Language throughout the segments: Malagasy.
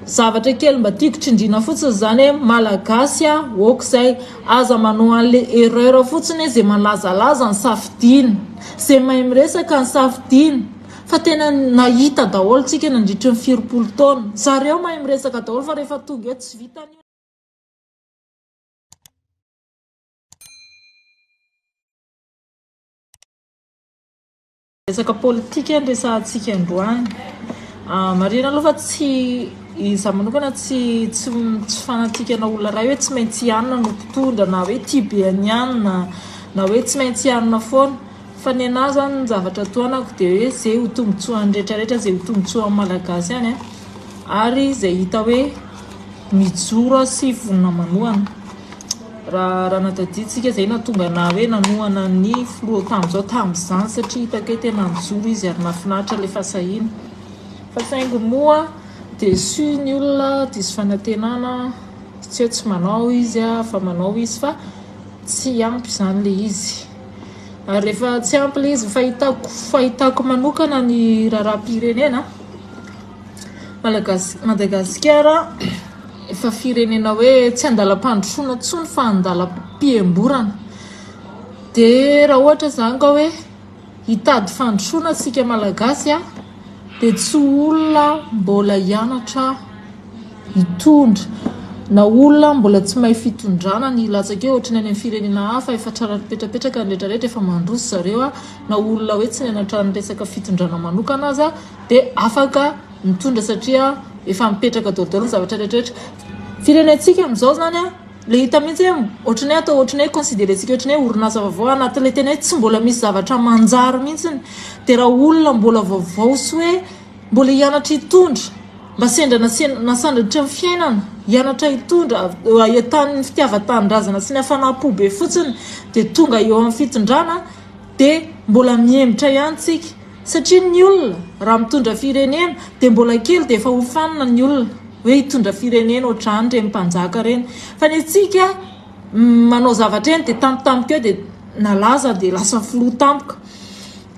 Zavatra kely mba tiako tsindriana fotsiny izany hoe Malagasy a, ok izay, aza manao an'le erreur fotsiny hoe ze malazalaza ny safidiana, ze mahay miresaka ny safidiana, fa tena nahita daholo tsika nandritry ny firompolo taona, zareo mahay miresaka daholo fa rehefa tonga eo tsy vitany io. Resaka politika no resahantsika androany. Marihina aloha fa tsy izaho manokana tsy tsy tsy fanatikana olona iray hoe tsy maintsy i anona no mpitondra na hoe tia be an'i anona na hoe tsy maintsy i anona foana. Fa ny anà izany ny zavatra tohanako dia hoe izay ho tombontsoan'ny rehetrarehetra, izay ho tombontsoan'ny Malagasy ihany ary izay hita hoe mijoro aho sy vonona manohana. Raha raha natadidintsika izay nahatonga anah hoe nanohana ny filoha tamin'izao tamin'izany satria hitako hoe tena nijoro izy ary nahafinaritra ilay fahasahiana. Fa saingy moa déçu ny olona, diso fanantenana, tsy hoe tsy manao izy fa manao izy fa tsy ampy izany ilay izy. Ary rehefa tsy ampy ilay izy, fahitako fahitako manokana ny raharaham-pirenena, Malagasy Madagasikara efa firenena hoe tsy andalam-pandrosoana intsony fa andalam-pihemborana. Dia raha ohatra izany ka hoe hitady fandrosoana isika Malagasy a, dia tsy olona mbola hianatra hitondra na olona mbola tsy mahay fitondrana ny hilatsaka eo ohatran'ny any amin'ny firenena hafa efa tsara mipetrapetraka ny rehetra rehetra efa mandroso zareo a, na olona hoe tsy nianatra ny resaka fitondrana manokana aza dia afaka mitondra satria efa mipetraka daholo daholo ny zavatra rehetra rehetra. Firenentsika amin'izao izany an, ilay hita mihitsy hoe ohatran'ny hoe atao ohatran'ny hoe considerer-tsika ohatran'ny hoe orinasa vaovao anatin'ilay tena hoe tsy mbola misy zavatra manjary mihitsy dia raha olona mbola vaovao sy hoe mbola hianatra hitondra mba sendra nasandratra ny fiainana hianatra hitondra entanin'ny fitiavan-tanindrazana sy ny hafanam-po be fotsiny dia tonga eo amin'ny fitondrana dia mbola mihemotra ihany tsika Satria ny olona raha mitondra firenena dia mbola kely dia efa hofanina ny olona hoe hitondra firenena ohatrany ireny mpanjaka ireny. Fa ny antsika manao zavatra eny dia tampotampoka eo dia nalaza dia lasa filoha tampoka.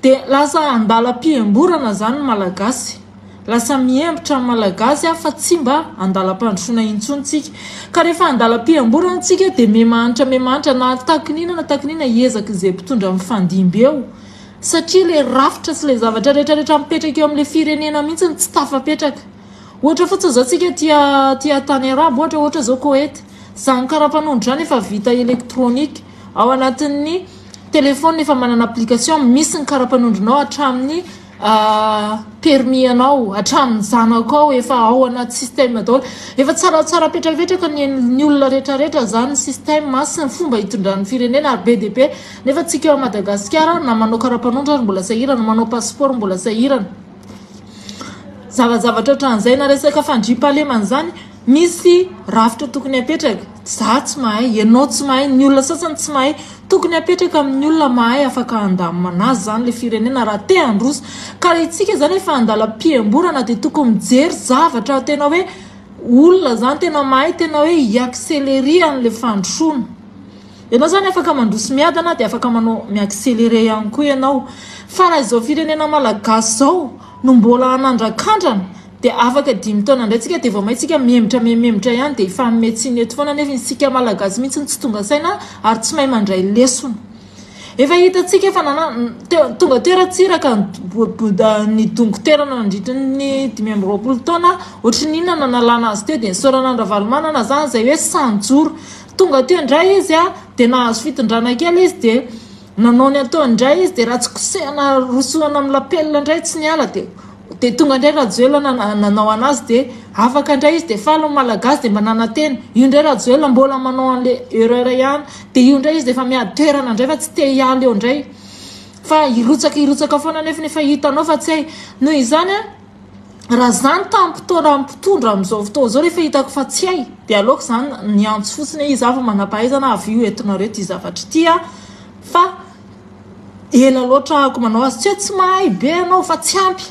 Dia lasa andalam-pihemborana izany ny Malagasy. Lasa mihembotra ny Malagasy fa tsy mba andalam-pandrosoana intsony tsika. Ka rehefa andalam-pihemborana tsika dia miha-mahantra miha-mahantra na takin'inona na takin'inona hiezaka izay mpitondra mifandimby eo. Satria ilay rafitra sy ilay zavatra rehetra rehetra mipetraka eo amin'ilay firenena mihitsy no tsy tafapetraka. Ohatra fotsiny izao tsika aty aty tany arabo ohatra ohatra izao Koety. Izany karapanondro izany efa vita électronique. Ao anatin'ny téléphone efa manana application misy ny karapanondronao hatramin'ny permis anao, hatramin'ny zanakao efa ao anaty système daholo. Efa tsaratsara petrapetraka ny ny olona rehetra rehetra izany ny système sy ny fomba hitondran'ny firenena ary be dia be. Nefa tsika eo Madagasikara na manao karapanondro ary mbola sahirana, manao passeport mbola sahirana. Zavajavatra ohatran'izay na resaka fandriampahalemana izany misy rafitra tokony apetraka. Za tsy mahay, ianao tsy mahay, ny olona sasany tsy mahay. Tokony apetraka amin'ny olona mahay afaka handamina anazy izany ilay firenena raha te handroso. Ka raha isika izany efa andalam-pihemborana dia tokony mijery zavatra tena hoe olona izany tena mahay tena hoe hi-accelerer an'ilay fandrosoana. Ianao izany afaka mandroso miadana dia afaka manao mi-accelerer ihany koa ianao. Fa raha izao firenena malagasy izao no mbola hanandrakandrana dia afaka dimy taona indray tsika dia vao may tsika mihemotra mihemotra ihany dia hifanome tsiny eto foana nefa isika malagasy mihitsy no tsy tonga saina ary tsy mahay mandray lesona. Efa hitantsika fa tonga teo Ratsiraka nidongy toerana nandritra ny 25 taona ohatry ny inona nanalana azy teo dia nisaorana an-dRavalomanana izany izay hoe sahy nijoro. Tonga teo indray izy dia nahazo fitondrana kely izy dia nanao ny ataony indray izy dia raha tsy kosehina rosoana amin'ny lapelina indray tsy niala dia dia tonga indray Rajoelina nanao anazy dia afaka indray izy dia faly ny Malagasy dia mba nanantena io indray Rajoelina mbola manao an'le erreur ihany dia io indray izy dia efa miady toerana indray fa tsy te hiala eo indray fa hirotsaka hirotsaka foana nefa efa hitanao fa tsy hay noho izany a Raha zany tamin'ny mpitondra amin'izao fotoana izao rehefa hitako fa tsy hay dia aleoko zany niantso fotsiny hoe izaho fa manam-pahaizana avio entinareo ity zavatra ity a fa ela loatra ahako manao azy tsy hoe tsy mahay be ianao fa tsy ampy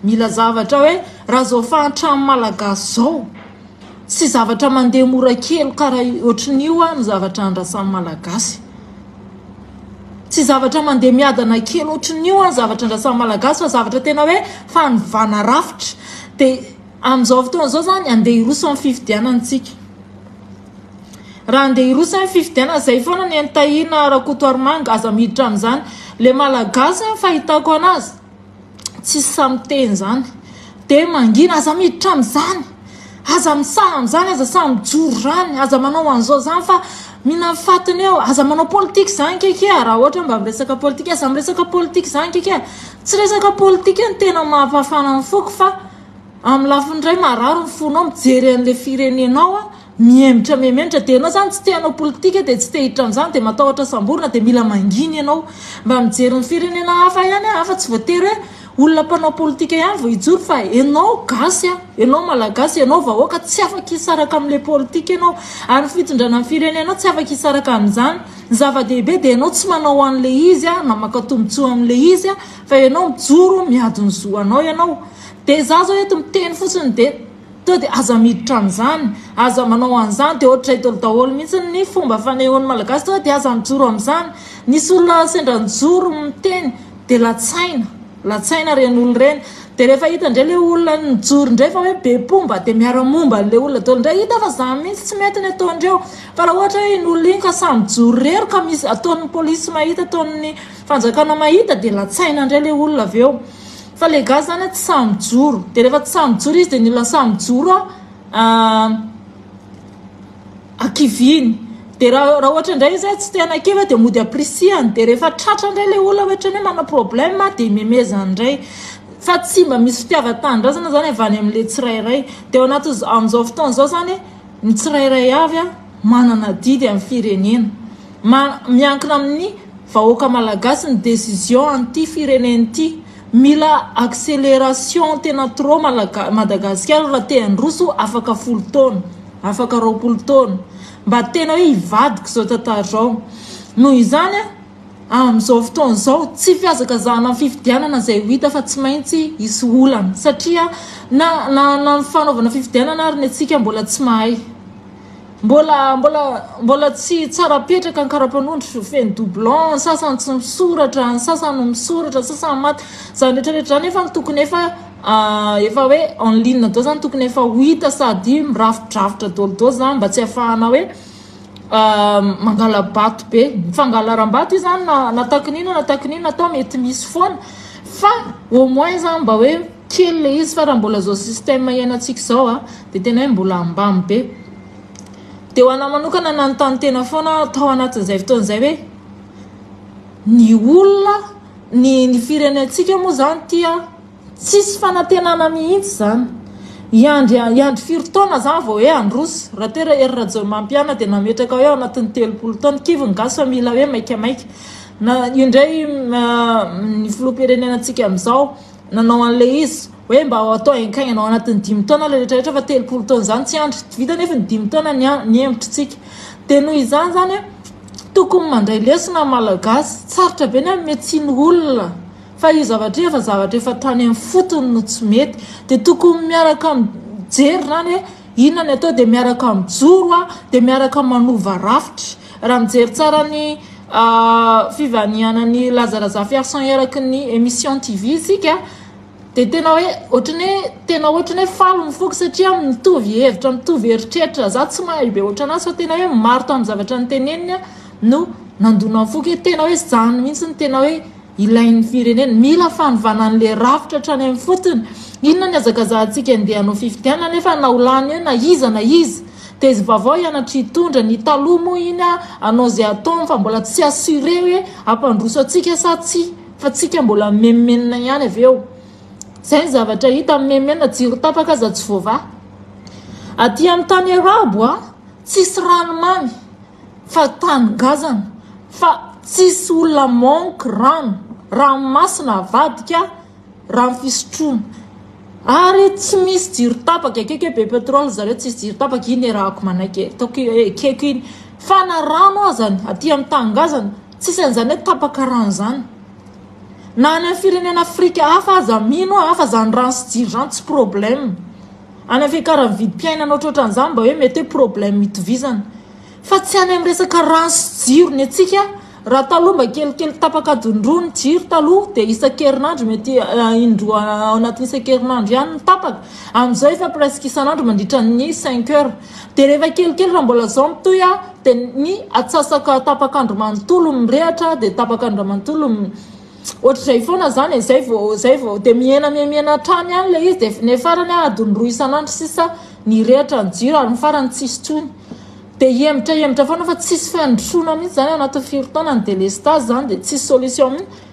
mila zavatra hoe raha izao fahantran'ny malagasy izao tsy zavatra mandeha mora kely karaha ohatran'io no zavatra andrasan'ny malagasy Tsy zavatra mandeha miadana kely ohatran'io an zavatra andrasan'ny Malagasy fa zavatra tena hoe fanovana rafitra. Dia Amin'izao fotoana izao izany andeha hiroso amin'ny fifidianana isika. Raha andeha hiroso amin'ny fifidianana, izay foana ny an'i Tahina Rakotoarimanga, aza miditra amin'izany. Ilay Malagasy ny fahitako anazy, tsisy sahy miteny izany. Dia mangina, aza miditra amin'izany, aza misaha amin'izany, aza sahy mijoro izany, aza manao an'izao izany fa mihinan'ny fatiny eo, aza manao politika izany keke a, raha ohatra mba miresaka politika, aza miresaka politika izany keke a. Tsy resaka politika no tena mampafana ny foko fa amin'ny lafiny iray marary ny fonao mijery an'ilay firenenao a, mihemotra mihemotra dia ianao izany tsy te hanao politika dia tsy te hiditra amin'izany dia matahotra samborina dia mila mangina ianao. Mba mijery ny firenena hafa ihany a, hafa tsy voatery hoe olona mpanao politika ihany vao hijoro fa ianao gasy a, ianao malagasy, ianao vahoaka tsy afaka hisaraka amin'ilay politika ianao ary ny fitondrana ny firenenao tsy afaka hisaraka amin'izany. Ny zava-dehibe dia ianao tsy manao an'ilay izy na maka tombontsoa amin'ilay izy fa ianao mijoro miady ny zo anao ianao. Dia za zao eto miteny fotsiny dia to dia aza miditra amin'izany, aza manao an'izany, dia ohatr'izay daholo daholo mihitsy ny fomba fanehoan'ny Malagasy to dia aza mijoro amin'izany. Nisy olona sendra nijoro miteny dia latsaina. Latsaina ireny olona ireny. Dia rehefa hita indray ilay olona nijoro indray fa hoe be mpomba dia miara-momba an'ilay olona daholo indray. Hita fa izany mihitsy tsy mety ny ataondreo. Fa raha ohatra hoe iny olona iny ka samy mijoro irery ka misy ataon'ny polisy mahita, ataon'ny fanjakana mahita dia latsaina indray ilay olona avy eo. Fa ilay gasy izany tsy sahy mijoro. Dia rehefa tsy sahy mijoro izy dia ny olona sahy mijoro Akiviany. Dia raha raha ohatra indray izy hoe tsy te hanakivy dia mody ampirisihany. Dia rehefa tratra indray ilay olona ohatra ny hoe manana problème dia imemezany indray. Fa tsy mba misy fitiavan-tanindrazana izany avy any amin'ilay tsirairay. Dia ao anatin'izao amin'izao fotoana izao izany ny tsirairay avy manana adidy amin'ny firenena. Ma- miankina amin'ny vahoaka malagasy ny décision an'ity firenena ity. Mila accélération tena trop Malaga- Madagasikara raha te handroso afaka folo taona. Afaka 20 taona. Mba tena hoe hivadika izao tantara izao. Noho izany, amin'izao fotoana izao, tsy fihazakazahana amin'ny fifidianana izay ho hita fa tsy maintsy hisy olana. Satria na na na ny fanaovana fifidianana ary ny antsika mbola tsy mahay. Mbola mbola mbola tsy tsara petraka ny karapanondro, feno doublon, ny sasany tsy misoratra, ny sasany misoratra, ny sasany maty. Izany rehetra rehetra izany efa tokony efa efa hoe en ligne daholo zany tokony efa ho hita sady mirafidrafitra daholo daholo zany mba tsy ahafahana hoe mangala-bato be. Ny fangalaram-bato io zany na na takin'inona na takin'inona atao mety misy foana fa au moins zany mba hoe kely le izy fa raha mbola zao système iainantsika izao a dia tena hoe mbola ambany be. Dia ho anah manokana nanontany tena foana aho tao anatin'izay fotoana izay hoe ny olona ny ny firenentsika moa zany ity a tsisy fanantenana mihitsy zany. Hiandry hiandry firy taona zany vao hoe handroso. Raha tena Hery Rajaonarimampianina dia nametraka hoe ao anatin'ny 30 taona. Kivy ny gasy fa mila hoe maikamaika. Na io indray ny filoham-pirenenantsika amin'izao nanao an'ilay izy hoe mba ho atao hainkaingana ao anatin'ny dimy taona ilay rehetra rehetra fa 30 taona izany tsy andry. Vita nefa ny dimy taona ny nihemotritsika. Dia noho izany izany tokony mandray lesona ny Malagasy. Sarotra be ny hanome tsiny olona fa io zavatra io efa zavatra efa tany amin'ny fotony no tsy mety. Dia tokony miaraka mijery izany hoe inona ny atao dia miaraka mijoro dia miaraka manova rafitra. Raha mijery tsara ny fivanianan'i Laza Razafiarison eraky ny émission TV isika dia tena hoe ohatran'ny hoe tena ohatran'ny hoe faly ny foko satria mitovy hevitra, mitovy eritreritra. Za tsy mahay be ohatran'azy fa tena hoe maro tamin'ny zavatra noteneniny no nandona ny foko hoe tena hoe izany mihitsy no tena hoe ilain'ny firenena. Mila fanovana an'ilay rafitra hatrany amin'ny fotony. Inona ny hazakazahantsika andeha hanao fifidianana nefa na ho lany eo na iza na iza. Dia izy vaovao hianatra hitondra, ny taloha moa iny hanao izay ataony fa mbola tsy assuré hoe hampandroso antsika sa tsia fa tsika mbola mimenomenona ihany avy eo. Izay ny zavatra hita, mimenomenona, jiro tapaka aza tsy voavaha. Aty amin'ny tany arabo a, tsisy ranomamy fa tany ngazana fa tsisy olona manque rano, ranomasina avadika rano fisotroana ary tsy misy jiro tapaka, ekeko hoe be pétrole zareo tsisy jiro tapaka, iny iarahako manaiky e, ataoko hoe ekeko iny, fa na rano azany aty amin'ny tany ngazana tsisy an'izany hoe tapaka rano izany, na any amin'ny firenena Afrika hafa aza mino aho fa izany rano sy jiro izany tsy problème. Any amin'ny fiakaran'ny vidim-piainana ohatrohatran'izany mba hoe mety hoe problème itovizana. Fa tsy any amin'ny resaka rano sy jiro ny antsika. Raha taloha mba kelikely tapaka adiny roa ny jiro taloha dia isan-kerinandro mety indroa ao anatin'ny isan-kerinandro ihany ny tapaka. Amin'izao efa presque isan'andro mandritra ny cinq heures. Dia rehefa kelikely raha mbola izao mitohy dia ny atsasaka tapak'andro manontolo mirehatra dia tapak'andro manontolo ohatr'izay foana izany e, izay vao izay vao dia mihena mihamihena hatrany ihany ilay izy dia ny farany adiny roa isan'andro sisa nirehatra ny jiro ary ny farany tsisy intsony. Dia hihemotra hihemotra foana fa tsisy fandrosoana mihitsy izany ao anatin'ny firy taona ny délestage izany dia tsisy solution mihitsy.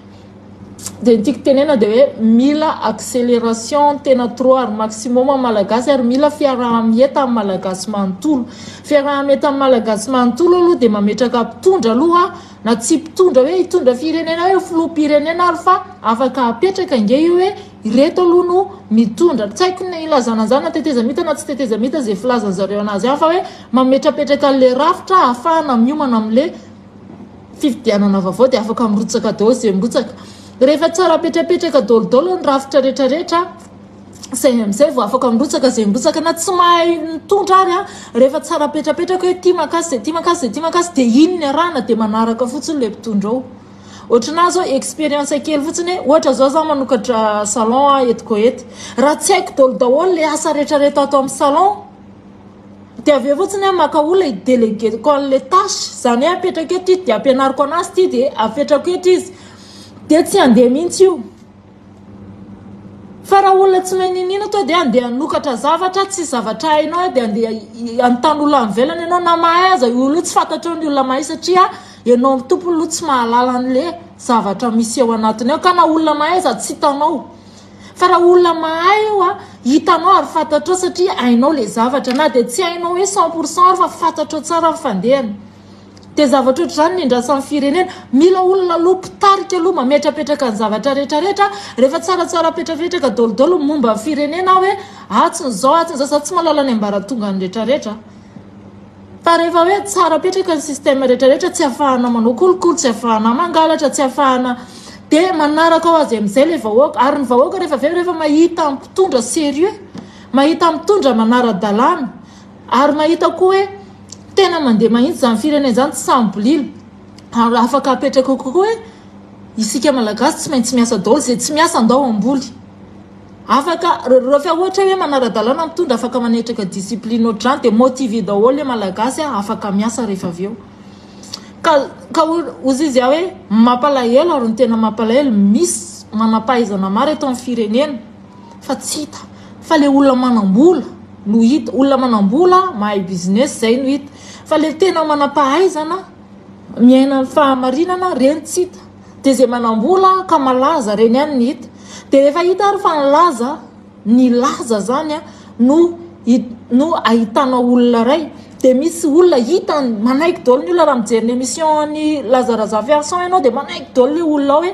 Dia ny tiako tenena dia hoe mila accélération tena trop ary maximum amin'ny Malagasy ary mila fiaraha-mieta amin'ny Malagasy manontolo. Fiaraha-mieta amin'ny Malagasy manontolo aloha dia mametraka mpitondra aloha na tsy mpitondra hoe hitondra firenena hoe filoham-pirenena ary fa afaka apetraka ange io hoe Ireto aloha no mitondra, tsy haiko ny ilazana an'izany na tetezamita na tsy tetezamita izay filazan zareo anazy any fa hoe mametrapetraka an'le rafitra ahafahana miomana amin'le fifidianana vaovao dia afaka mirotsaka daholo izay mirotsaka. Rehefa tsara apetrapetraka daholo daholo ny rafitra rehetra rehetra izay amin'izay vao afaka mirotsaka izay mirotsaka na tsy mahay mitondra ary an, rehefa tsara apetrapetraka hoe ity makasy dia ity makasy dia ity makasy dia iny ny arahana dia manaraka fotsiny ilay mpitondra ao. Ohatranà zao experience kely fotsiny hoe ohatra zao za manokatra salon aho eto Koety. Raha tsy haiko daholo daholo le asa retraretra ato amin'ny salon dia avy eo fotsiny aho maka olona hi-deleguer-ko an'le tâche, izany hoe apetrako eto ity dia ampianariko anazy ity dia apetrako eto izy dia tsy handeha mihitsy io. Fa raha olona tsy mahay niniana to dia andeha hanokatra zavatra tsy zavatra hainao dia andeha hanontany olona any ivelany ianao na mahay aza io olona io tsy fantatrao ny olona mahay satria ianao tompony aloha tsy mahalala an'le zavatra misy ao anatiny ao ka na olona mahay aza tsy hitanao fa raha olona mahay io a hitanao ary fantatrao satria hainao le zavatra na dia tsy hainao hoe 100% ary fa fantatrao tsara ny fandehany. Dia zavatra ohatr'izany ny andrasan'ny firenena. Mila olona aloha mpitarika aloha mametrapetraka ny zavatra rehetra rehetra. Rehefa tsaratsara petrapetraka daholo ny momba ny firenena hoe atsy ny izao atsy ny izao. Za tsy mahalala ny ambaratongany rehetra rehetra. Fa rehefa hoe tsara petraka ny système rehetra rehetra tsy afahana manao kolikoly, tsy afahana mangalatra, tsy afahana dia manaraka ho azy amin'izay ilay vahoaka. Ary ny vahoaka rehefa avy eo rehefa mahita mpitondra sérieux, mahita mpitondra manara-dalàna Ary mahita koa hoe tena mandeha mahitsy izany firenena izany tsy samy bolila. Ary afaka apetraka koa hoe isika Malagasy tsy maintsy miasa daholo, izay tsy miasa andao hamboly. Afaka rehefa ohatra hoe manara-dalàna mitondra afaka manetraka discipline ohatr'izany dia motivé daholo ilay Malagasy afaka miasa rehefa avy eo. Ka ka hozy izy aho hoe mampalahelo ary ny tena mampalahelo misy manam-pahaizana maro eto amin'ny firenena. fa tsy hita fa le olona manambola no hita, olona manambola mahay business zay no hita fa le tena manampahaizana miaina ny fahamarinana reny tsy hita de zay manambola ka malaza reny ihany ny hita de rehefa hita ary fa ny laza ny laza zany a no no ahitana olona ray de misy olona hitany manaiky daholo ny olona raha mijery ny émission an'i Laza Razafiarison ianao de manaiky daholo le olona ao hoe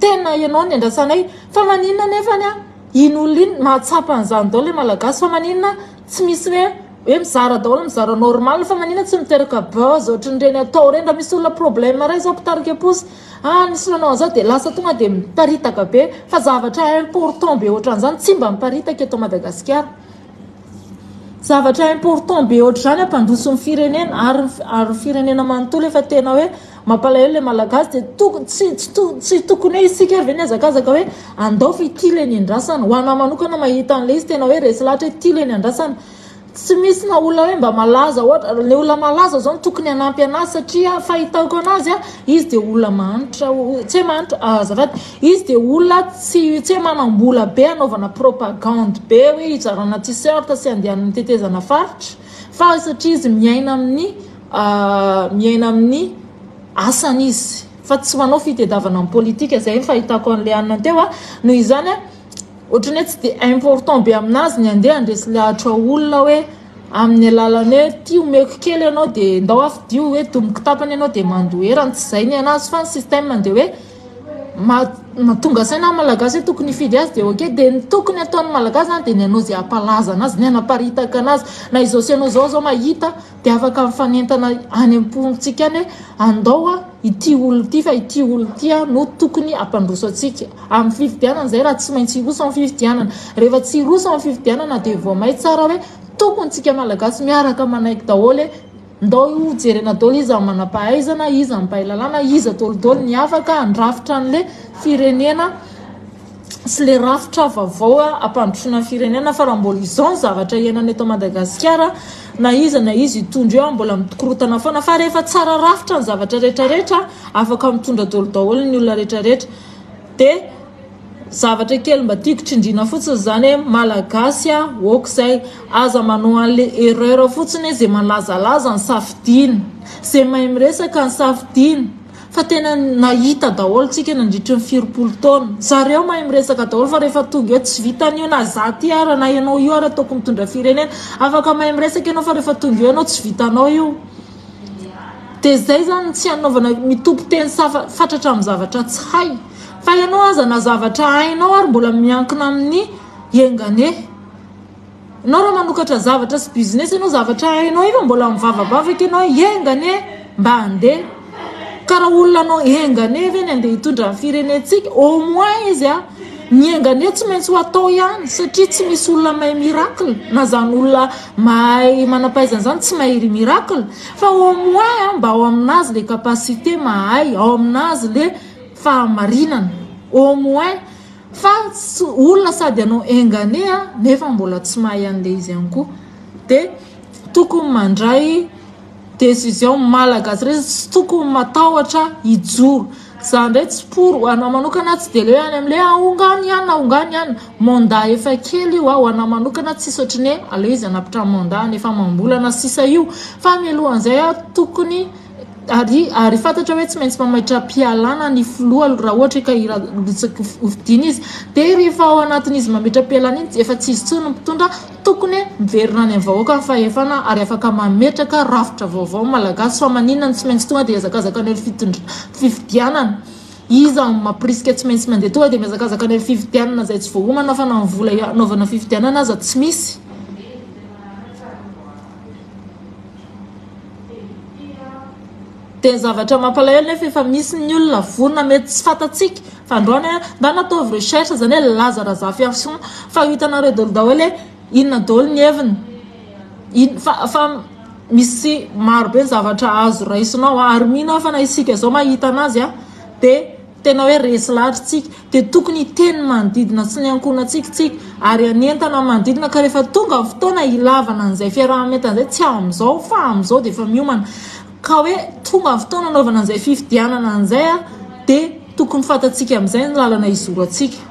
Tena ianao ny andrasanay. Fa maninona nefany an, iny olona iny mahatsapa an'izany daholo le malagasy fa maninona tsy misy hoe hoe mizara daholo mizara normal fa maninona tsy miteraka buzz ohatran'ireny atao ireny raha misy olona problème iray zao mpitarika posy ah nisy nanao an'izao dia lasa tonga dia miparitaka be fa zavatra important be ohatran'izany tsy mba miparitaka eto Madagasikara. Zavatra important be ohatr'izany hampandroso ny firenena ary ary ny firenena manontolo efa tena hoe mampalahelo ilay malagasy dia tokony tsy tsy tsy tokony hoe isika ary ve nihazakazaka hoe andao fa ity ilay niandrasana. Ho anà manokana mahita an'ilay izy tena hoe resy lahatra hoe ity ilay niandrasana. Tsy misy na olona hoe mba malaza ohatra, ilay olona malaza izao no tokony hanampy anazy satria fahitako anazy izy dia olona mahantra, tsy hoe mahantra, azafady, izy dia olona tsy tsy hoe manam-bola be hanaovana propagande be hoe hizarana t-shirt sy handehanany tetezana faritra fa satria izy miaina amin'ny miaina amin'ny asany izy fa tsy manao fitedavana amin'ny politika, izay ny fahitako an'ilay anona teo a, noho izany a Ohatran'ny hoe tsy dia important be aminazy ny handeha handresy lahatra olona hoe amin'ny alalan'ny hoe ity omeko kely ianao dia ndao aho fidio hoe domiko tapany ianao dia mandoa erany, tsy izay ny anazy fa ny système dia hoe mahatonga saina ny malagasy hoe tokony hifidy azy dia ok, dia ny tokony ataon'ny malagasy izany dia ny hanao izay hampalaza anazy, ny hanaparitaka anazy, na izao sy ianao izao izao mahita dia afaka mifanentana any am-pontsika any hoe andao a ity olona ity fa ity olona ity a no tokony hampandroso antsika amin'ny fifidianana izay raha tsy maintsy hiroso amin'ny fifidianana rehefa tsy hiroso amin'ny fifidianana dia vao may tsara hoe tokony tsika malagasy miaraka manaiky daholo hoe. Ndao ho jerena daholo iza ny manam-pahaizana, iza ny mpahay lalàna, iza daholo daholo ny afaka handrafitra an'le firenena sy le rafitra vaovao hampandrosoana ny firenena fa raha mbola izao ny zavatra iainana eto Madagasikara na iza na iza hitondra eo mbola mikorotana foana fa rehefa tsara rafitra ny zavatra rehetra rehetra afaka mitondra daholo daholo ny olona rehetra rehetra dia Zavatra kely mba tiako tsindriana fotsiny zany hoe malagasy a ok zay aza manao anle erreur fotsiny hoe ze malazalaza ny safidiana ze mahay miresaka ny safidiana fa tena nahita daholo tsika nandritry ny firopolo taona zareo mahay miresaka daholo fa rehefa tonga eo tsy vitany io na za ty ara na ianao io ara ataoko mitondra firenena afaka mahay miresaka ianao fa rehefa tonga eo ianao tsy vitanao io Dia izay izany no tsy hanaovana mitompo teny safa fatratra amin'ny zavatra tsy hay. Fa ianao aza na zavatra hainao ary mbola miankina amin'ny enganie. Ianao raha manokatra zavatra sy business ianao zavatra hainao io fa mbola mivavabavaka ianao hoe enganie mba handeha. Ka raha olona hanao enganie ve ny handeha hitondra ny firenentsika? Au moins izy a! Ny enganie tsy maintsy ho atao ihany satria tsy misy olona mahay miracle na zany olona mahay manam-pahaizana zany tsy mahay miracle fa au moins mba ao aminazy le capacité mahay ao aminazy le fahamarinana au moins fa olona sady hanao enganie nefa mbola tsy mahay an'le izy ihany koa de tokony mandray Décision malagasy rehetra tsy tokony matahotra hijoro. Za ndray tsy pour, ho anah manokana tsy de le hoe any amle ahongany ihany ahongany ihany, mandat efa kely io a, ho anah manokana tsisy ohatry ny hoe aleo izy hanapitra mandat any efa amam-bolana sisa io, fa mialohan'izay a tokony ary ary fantatra hoe tsy maintsy mametra-pialana ny filoha raha ohatra ka hirotsaka hofidiana izy, de rehefa ao anatin'izy mametra-pialana iny efa tsy izy intsony ny mpitondra Tokony miverina any amin'ny vahoaka ny fahefana ary afaka mametraka rafitra vaovao ny Malagasy fa maninona no tsy maintsy tonga dia hihazakazaka any amin'ny fitondra fifidianana? Iza no mampirisika tsy maintsy mandeha tonga dia mihazakazaka any amin'ny fifidianana izay tsy voaomana fa na ny vola hanaovana fifidianana aza tsy misy? Dia ny zavatra mampalahelo nefa efa misy ny olona vonona mety tsy fantatsika fa androany a ndana ataovy recherche zany hoe Laza Razafiarison fa ho hitanareo daholo daholo hoe inona daholo ny heviny in fa fa misy maro be ny zavatra azo raisina ao ary mino aho fa na isika zao mahita anazy a dia Tena hoe resy lahatra tsika dia tokony hiteny ny manodidina sy ny ankohonantsika tsika ary hanentana ny manodidina ka rehefa tonga ny fotoana hilavana an'izay fiaraha-mientana izay tsy amin'izao fa amin'izao dia efa miomana ka hoe tonga ny fotoana hanaovana an'izay fifidianana an'izay dia tokony fantatsika amin'izay ny lalana hizorantsika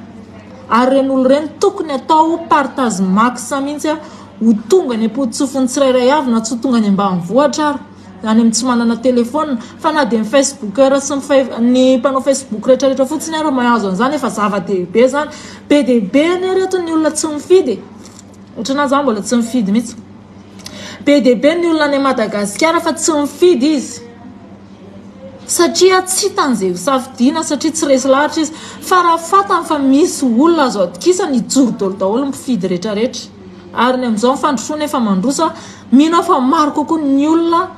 ary ireny olona ireny tokony atao partage max mihitsy ho tonga any am-pototsofin'ny tsirairay avy na tsy ho tonga any ambanivohitra ary. any amin'ny tsy manana telephone fa na dia ny facebooker sy ny ny mpanao facebook rehetra rehetra fotsiny ary mahazo an'izany efa zava-dehibe zany be dia be anie reto ny olona tsy mifidy e ohatrana za mbola tsy mifidy mihitsy be dia be ny olona any Madagasikara fa tsy mifidy izy satria tsy hitany izay hosafidiana satria tsy resy lahatra izy fa raha fantany fa misy olona azo atokisana hijoro daholo daholo ny mpifidy rehetra rehetra ary ny amin'izao ny fandrosoana efa mandroso Mino aho fa maro kokoa ny olona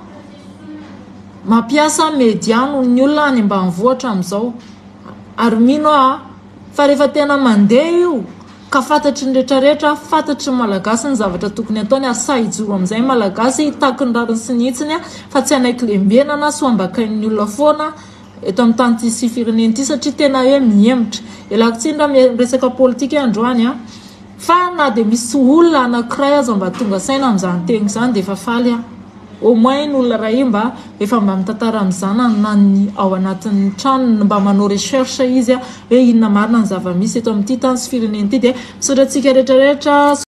mampiasa media noho ny olona any ambanivohitra amin'izao. Ary mino aho fa rehefa tena mandeha io ka fantatry ny rehetrarehetra, fantatry ny Malagasy ny zavatra tokony hataony ary sahy hijoro amin'izay ny Malagasy hitaky ny rariny sy ny hitsiny fa tsy hanaiky lembenana sy ho ambakain'ny olona foana eto amin'ny tany ity sy firenena ity satria tena hoe mihemotra. Ialako tsiny raha miresaka politika androany an. Fa na dia misy olona anakiray aza mba tonga saina amin'izany teniko izany dia efa faly aho. Au moins iny olona iray iny mba efa mba mitantara amin'ny zanany na ny ao anatin'ny tranony mba manao recherche izy hoe inona marina ny zava-misy eto amin'ity tany sy firenena ity dia misaotra antsika rehetra rehetra.